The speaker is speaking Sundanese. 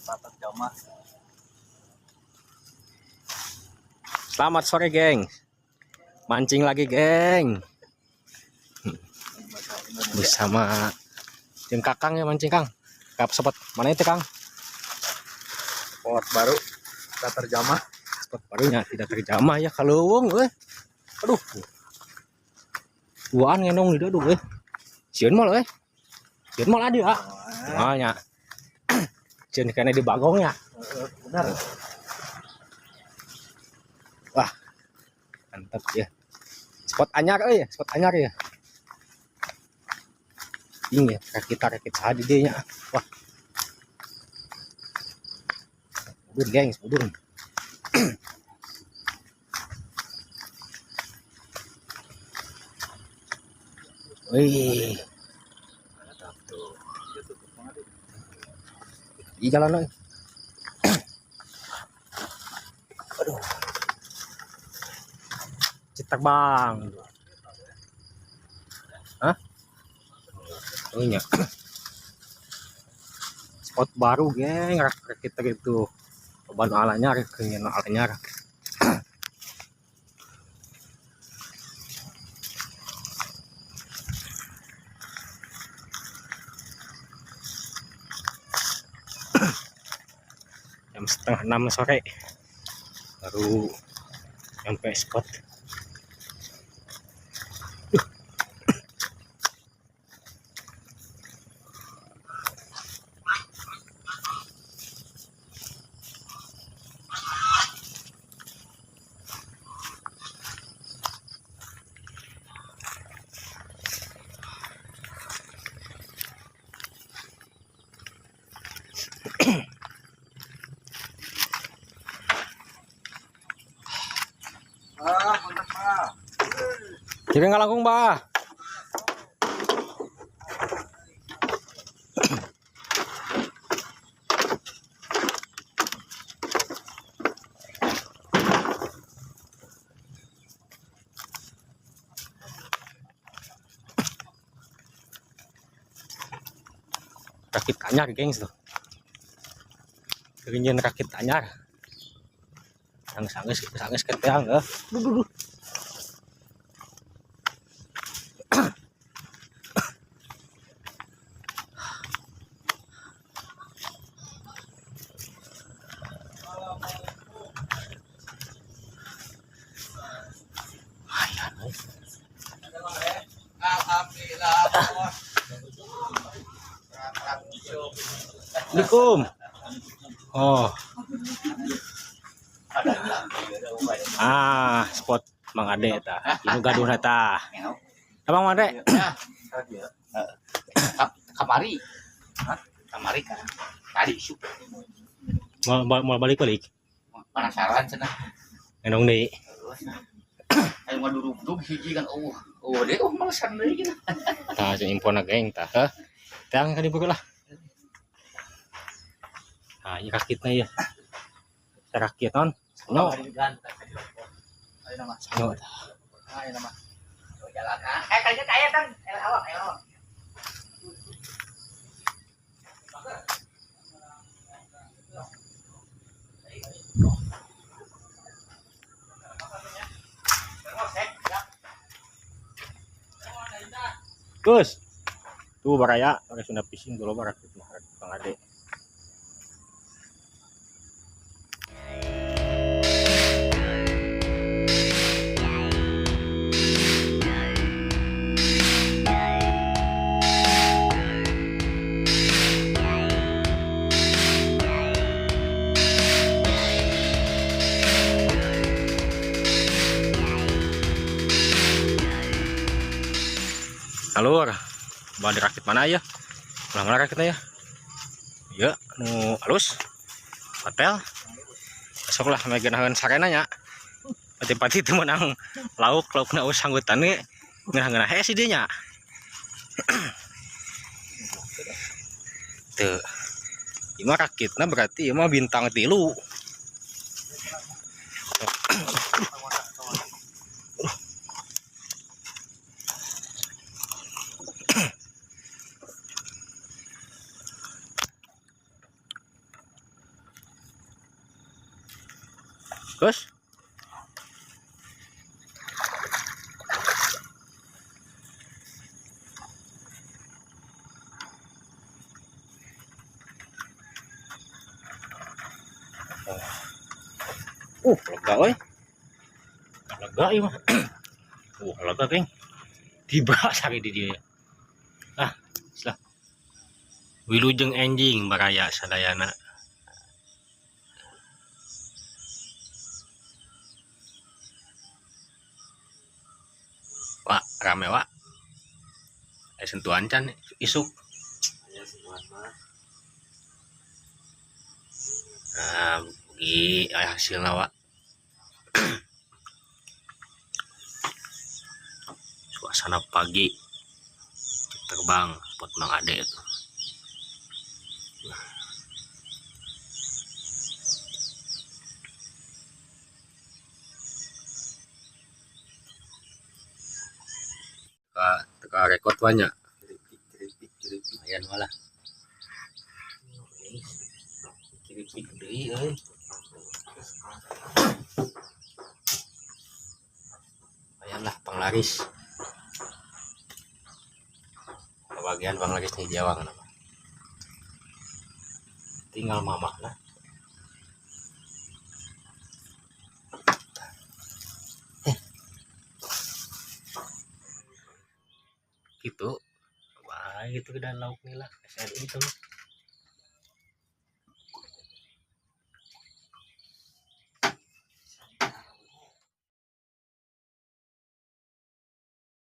Terjamah. Selamat sore, geng. Mancing lagi, geng. Bersama tim Kakang ya mancing, Kang. Kap spot mana itu, Kang? Spot baru tak terjamah. Spot barunya tidak terjamah ya kaleuweung euy. Aduh. Duaan ngendong di aduh euy. Sieun mal euy. Sieun mal adi ah. Malnya. Sieun kena di bagongnya. Benar. Wah. Mantap ya. Spot anyar euy, spot anyar ya. Ini ya, rakit-rakit saha di dieu nya. Wah. Budur, gengs, budur. Wih. Mantap tuh. Di jalan euy. Aduh. Cetak bang. Hah? Ini ya. Spot baru, geng, rakit itu. Ban alanya, kengin alanya. Jam 5.30 sore baru sampai spot. Ah, mantap, Pak. Kira nggak langkung, bah. Rakit anyar, gengs tuh. Kerinjian rakit anyar. Yang sanggeus sanggeus ke tiang, eh. Duh, duh, duh. Ayan, eh. Alhamdulillah, bos. Assalamualaikum. Oh. Ah, spot Mang Ade ta. Inu gaduhna ta. Abang Mang Ade. Kamari. Hah? Kamari kan. Tadi sup Mau balik-balik. Penasaran cenah. Ngendong deui. Ayo ngadurug-durug hiji kan oh. Oh, deh oh malesan deui gitu. Tah sing infona geng tah. Heh. Tang kan dibuka lah. Nah, ieu rakitna ya. Rakit non. No. Ayo nama. No. Ayo nama. Jalan. Eh kalinya kaya kan. Eh awak ayo. Terus. Tuh baraya, pakai Sunda fishing dulu barakit mah rakit Bang Ade. Alur, bawa rakit mana ya? Ulang mana rakitnya ya? Ya, nu halus. Hotel. Besok lah megenahan sarena nya. Pati-pati itu menang lauk, laukna us sanggutan ge ngeunah-ngeunah hese dieu nya. Tuh. Ieu mah rakitna berarti ieu mah bintang 3. Terus? Lega euy. Lega ieu mah. Lega geng. Tiba sari di dia. Ah, lah. Wilujeng enjing baraya sadayana. Wak, rame wak. Sentuhan can isuk. Ya sentuhan mah. Nah, bagi hasilnya wak. Suasana pagi terbang spot Mang Ade itu. Teka rekod banyak. Keripik, keripik, keripik. Lumayan malah. Keripik deui euy. Lumayan lah panglaris. Kebagian panglaris nih Jawang nama. Tinggal mamak lah. Gitu. Wah, gitu dan lauk nih lah. SNI itu mah.